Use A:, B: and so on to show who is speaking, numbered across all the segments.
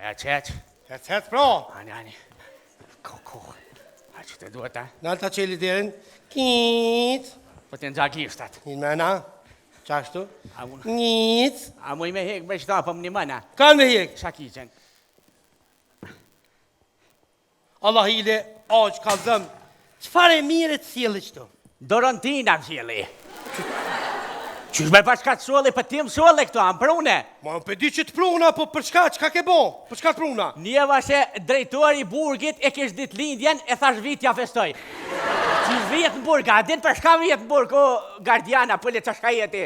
A: Ec, ec.
B: Ec, ec, pra.
A: Ani, ani. Ko, ko. A që të duhet, a?
B: Nal ta çeli derën. Kic.
A: Po të nxa gishtat.
B: Një mena. Qashtu?
A: A unë...
B: Nic.
A: A muj me hek, me qëta, po më një mëna.
B: Kanë me hek?
A: Sakicën.
B: Allah hile, aq ka zëm. Çfarë e mire të sjelli qëtu?
A: Dorontina më sjelli. Qysh me pa çka të solli, për ti më solli këto, a më prune?
B: Ma unë pe di që të pruna, po për çka, çka ke bo? Për çka të pruna?
A: Njeva se drejtori i burgit e kish ditëlindjen e thash vi t'ja festoj. Qysh vihet në burg, a din për çka vihet në burg, o gardiana, polic, çka je ti?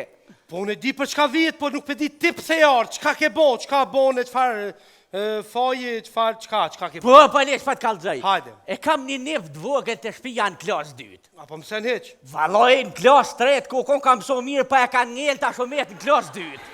B: Po unë e di për çka vihet, po nuk pe di ti pse je ardhë, çka ke bo, çka bone, çfarë faji, çfarë, çka, çka ke bo?
A: Po, polic, po të kallzoj.
B: Hajde.
A: E kam një nip të vogël te shpia në klasë dytë.
B: A po mëson hiç?
A: Vallai në klasë tretë, ku kon ka mësu mirë, pa e ka ngel tash u met në klasë dytë.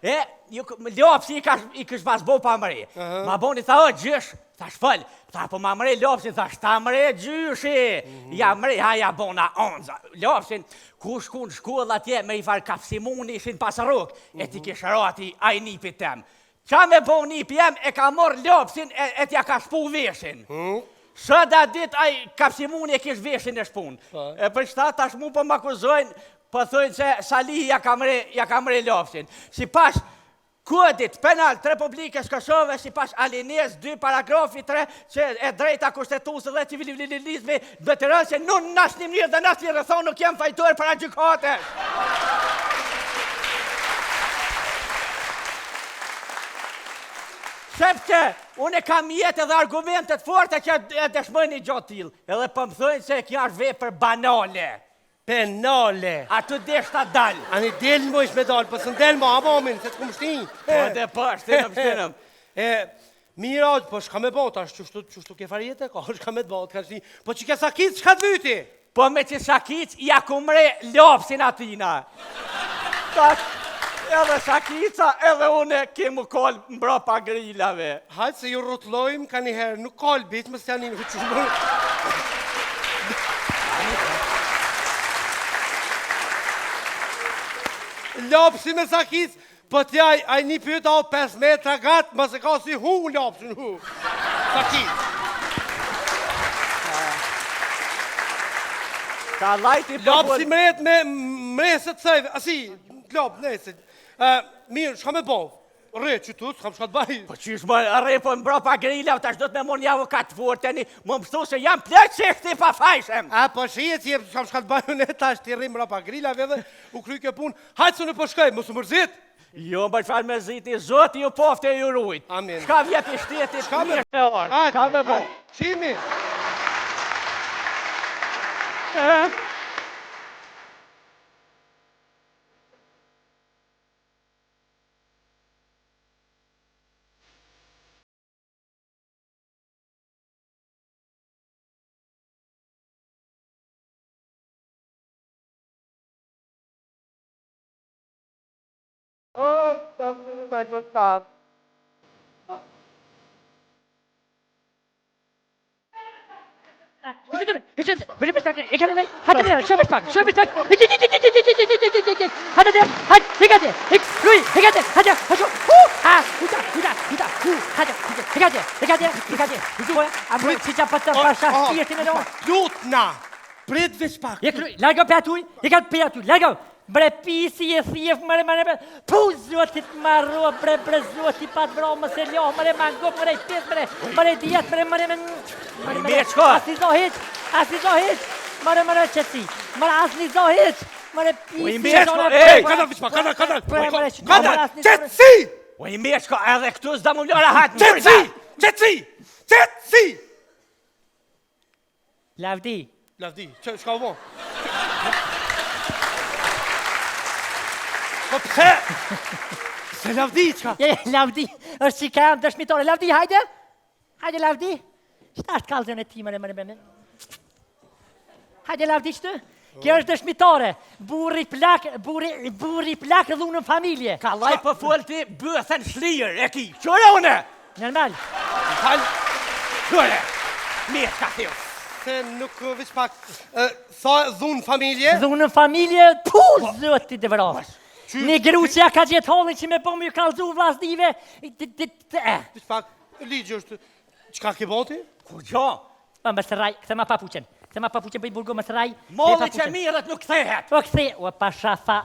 A: E, ju, lapsi i, ka, i kish pas bo pa mre. Uh -huh. Ma boni, tha, o, gjysh, thash fol, tha, po ma mre lapsin, thash, ta mre gjyshi, mm -hmm. ja mre, ha, ja bona onza. Lapsin, ku shku në shkollë atje, me i farë kapsimuni, ishin pas rrok, mm -hmm. e t'i mhm. kish ra ati, ai nipit tem. Qa me bo nipi jem, e ka morë lapsin, e, e t'ja ka shpu veshin. Mm -hmm. Sot atë ditë ai kapsimuni e kish veshin e shpun. Po. E për qëta tash mu po më akuzojnë, po thojnë se Salihi ja ka mre, ja ka mre lapsin. Sipas Kodit Penal të Republikës Kosovës, sipas alinesë 2 paragrafi 3, që e drejta kushtetuese dhe civilizmi detyron se nuk në asnjë mënyrë dhe në asnjë rrethanë nuk jam fajtor para gjykatës. Sepse unë e kam mjete dhe argumente të forta që e dëshmojnë një gjë të tillë. Edhe po më thojnë se kjo është vepër banale.
B: Penale.
A: Aty deshta dal.
B: Ani del mujsh me dal, po s'un del ma, amomin, se të kum shti.
A: Po dhe po, shtinëm, shtinëm.
B: E, mirë, po shka me bo, tash qështu, qështu ke farë jete, ka, shka me të bo, të ka shti. Po që ke sakicë, shka të vyti?
A: Po me që sakicë, ja kum mre lapsin atina. Tash, edhe sakica, edhe une kemi kol mbrapa grilave.
B: Hajtë se ju rrotullojmë ka njëherë, nuk kalbit, mos janë një që më... Lapsi me sakicë, po t'jaj, ai një pyet o 5 metra gat, mos e ka si hu lapsin, hu. Sakicë.
A: Ka lajti
B: po Lapsi mret me mresët saj, asi, lap, nëse. Ë, mirë, çka me bo? Rri qëtu, s'kam çka të
A: baj. Po qysh më rri po mbrapa grilave, tash do të me marrë një avokat të fortë tani, më mësu se jam plotësisht i pafajshëm.
B: A po shihet që s'kam çka të baj unë tash ti rri mbrapa grilave dhe u kry kjo punë. Hajt se unë po shkoj, mos u mërzit.
A: Jo, më çfarë mërziti, Zoti ju poftë e ju rujt.
B: Amin.
A: Shka vjen pi shtetit,
B: Shka me
A: mirë se ardh.
B: Hajt,
A: Shka me bo.
B: hajt. Qimi.
A: Eh?
C: Oh,
B: Lutna! Prit veç pak.
D: Largo pe aty, e ka pe aty, largo. Bre pisi e thjef mëre mëre mëre Pu zoti të marro bre bre zoti pa të vra mos e lo mëre ma ngop mëre pis mëre mëre dijet mëre mëre mëre mëre
A: mëre shko
D: Asni zo hiç asni zo hiç mëre mëre qetësi mëre asni zo hiç mëre pisi
A: e
D: zona
B: Ej, kadal veç pak, kadal, kadal, kadal, qetësi!
A: O i mirë shko, edhe këtu s'do më lë rahat.
B: Qetësi! Qetësi! Qetësi!
D: Lavdi.
B: Lavdi, që, çka u bo? Po pse? Pse lavdi, çka?
D: Je, lavdi, është që kam dëshmitore. Lavdi, hajde. Hajde, lavdi. Qëta është kallzën e ti, mëre, mëre, mëre. Hajde, lavdi, qëtë? Kjo është dëshmitore. Burri plak, burri, burri plak dhunë në familje.
A: Kallaj po fol ti, bythën shlirë, e ki. Qyre une?
D: Normal.
B: Fal.
A: Qyre. Mirë, ka thjo.
B: Se nuk veç pak. Sa dhunë familje?
D: Dhunë në familje, pu, po. zoti të vraftë. Një gru që ja ka gjetë hallin që me po më ju kallzu vllaznive, e.
B: Veç pak, ligji është, çka ke bo ti?
A: Kurgjo?
D: Po, më sërraj, kthema papuqen. Kthema papuqen për i burgu, më sërraj.
A: Molli që mirët nuk kthehet.
D: Po kthe, o pasha fa.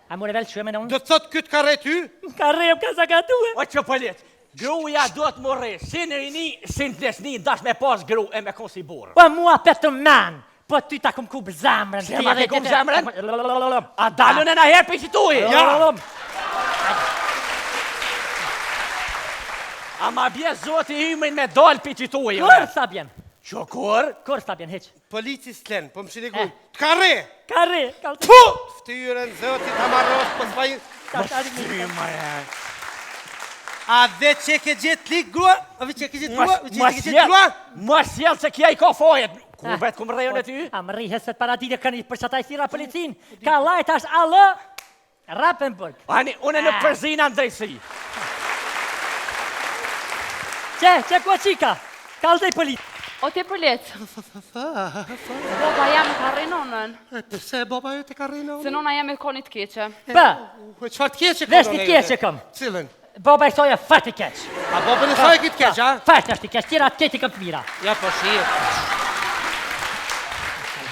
D: A more vel që e me në unë?
B: Do të thotë ky të ka rreh ty?
D: Më ka rreh, më ka sakatue.
A: O që polic, gruja do të më rreh, si në rini, si në pleqni, dash me pas gru e me kon si burrë.
D: Po mua petëm men, po ty ta kum kup zemrën.
A: Se ma ke kup zemrën? A dalun e na herë për qëtuj?
B: Ja!
A: A ma bje zoti ymrin me dal për qëtuj?
D: Kur sa bjen?
A: Që kur?
D: Kur sa bjen, hiq?
B: Polici s'len, po më shini ku. Të ka rreh!
D: Ka rreh, ka rreh.
B: Pu! Ftyrën, zoti ta marros, po s'fajin.
D: Ta ta
B: A dhe që ke gjetë lik grua? A ve që ke gjetë grua? Ve që ke gjetë grua?
A: Ma sjell se kja i ka fajet. Ku vetë ku më rrejën e ty?
D: A më rrihe se të paradite këni për që ata i thira policin. Ka lajt është alë Rappenburg.
A: Ani, unë nuk përzina në drejtësi.
D: Qe, qe ku qika? Kallzoj polic.
C: O ti polic. Baba jam e ka rreh nonën.
B: E, Pse baba jote ka rreh nonën?
C: Se nona jam e ka një të keqe.
D: P,
B: Çfarë të keqe ka
D: vesh
B: nona
D: një
B: jote?
D: keqe kam.
B: Cilën?
D: Baba i saj e fort i keq.
B: A babën e saj e ki të keq, a?
D: Fort është i keq, tjera të keq i kam të mira.
B: Ja, po shihet.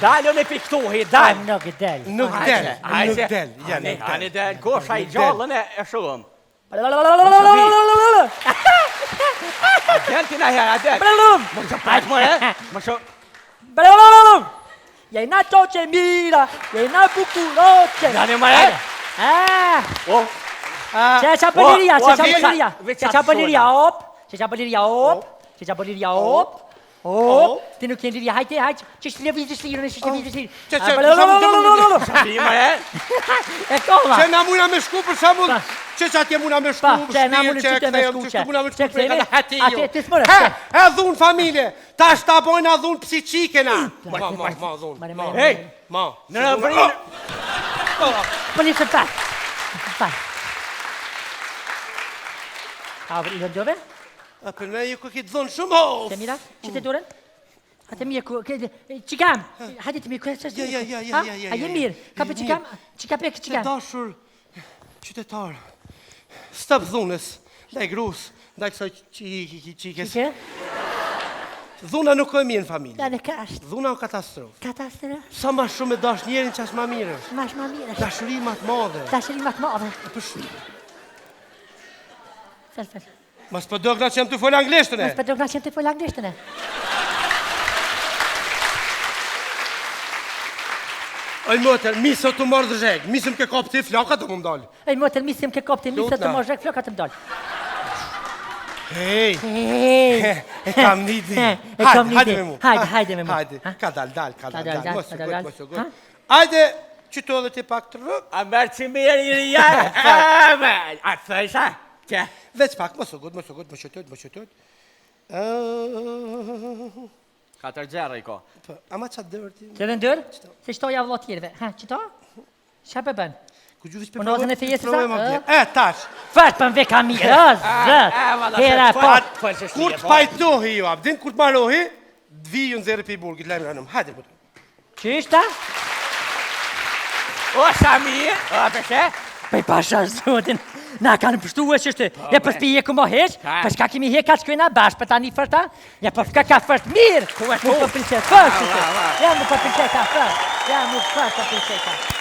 A: Dalën e piktuhi, dal.
D: Nuk del.
B: Nuk del, nuk del, ja, nuk del.
A: Ani del, kosha i gjallën e e shumë. A del ti na herë, a del. Më që pajt më e? Më që...
D: Jena qoqe mira, jena bukuroqe.
A: Dani më e?
D: Ah,
A: O,
D: që qa për liria, që qa për liria,
A: veç
D: që qa për liria, op, që qa për liria, op, që qa për liria, op, op, ti nuk je liria, hajde, hajde, që është lëvizë lirën, që është lëvizë lirën.
B: Që- që- për shembull, ti
A: Ti më e?
D: E kova.
B: Që na mujna me shku për shembull,
D: Pa.
B: që që atje muna me shku,
D: Pa, që na muna
B: që
D: që me
B: kthejmë,
D: shku,
B: që
D: që-
B: muna me shku
D: që
B: prej
D: kthejmë,
B: kada hati
D: atje
B: ju.
D: ti s'more,
B: He,
D: që-
B: e dhun familje, tash ta bojna dhun psiqike na. Ma, ma, ma, dhun,
D: Mare,
B: ma,
D: mare,
A: Hej,
B: ma.
A: në rëbrin...
D: Policë, pa. Pa. A lëndove?
B: A për me ju ku ki dhun shumë, ho.
D: Të mira, që të dorën? A të mirë, ku, ke, që kam? Hajde të mirë, ku e
B: Ja, ja, ja, ja, ja, ja,
D: A je
B: ja,
D: mirë? Ka
B: je
D: për që kam? Që ka për që
B: Të
D: kam?
B: dashur qytetar, stop dhunës, ndaj grus, ndaj kësaj qikes.
D: Që?
B: Dhuna nuk e mirë në familje.
D: Ja, në ka është.
B: Dhuna o katastrofë.
D: Katastrofë.
B: Sa ma shumë e dash njerin, qaq ma mirë është.
D: Ma është ma mirë është.
B: Dashuri ma të madhe.
D: Dashuri ma të madhe.
B: Për sh-
D: Fel, fel.
B: Mas po dogna që jam të fol anglishtën e.
D: Mas po dogna që jam të fol anglishtën e.
B: Oj motër, mi sot të marrë dhezhek, mi së më ke kap ti flaka të më ndalë.
D: Ej, motër, mi së më ke kap ti, mi së të
B: Lutna.
D: marrë zhek flaka të më dalë.
B: Hej,
D: Hej.
B: e kam një ide.
D: E kam një
B: Hajde
D: ide.
B: me mu.
D: Hajde, hajde me mu.
B: Hajde,
D: Ha?
B: ka dal, dal, ka
D: Ka
B: dal,
D: dal,
B: dal,
D: dal,
B: mos
D: ka
B: u
D: dal,
B: gut,
D: dal.
B: mos u
D: Ha?
B: gut. Hajde, qyto edhe ti pak të rrëk.
A: A merë që mirë i rija? E, me, a të thësha? Që?
B: Veç pak, mos u gut, mos u gut, mos u tut, mos u tut. Ë,
A: Katër gjerë i ka.
B: Po, ama qa dërë ti?
D: Që dhe ndër? Se qëto ja vëlla tjerëve. Ha, qëto? Qa për bën?
B: Ku gjyvish
D: Po në e fejesës, a?
B: E, tash.
D: Fort për më ve ka mirë, o, zët. Hera e pa.
B: Kur të pajtohi ju, Abdin, kur të marohi, të vi ju nxjerrë prej burgit, lajmë ranëm. Hajde, po.
D: Që ishta?
A: O, sa mirë, o, përshe?
D: Pej pasha zotin, na kanë pështu e që Ja për s'pi ku mo heq,
A: Ha.
D: për shka kemi hek, ka shkojna bashkë, për tani fërta, ja për shka ka fërt mirë.
A: Ku e
D: Mu
A: ku?
D: po pëlqet, fërt
A: Va,
D: që
A: va, va.
D: Ja mu po pëlqet ka fërt, ja mu fërt po pëlqet ka.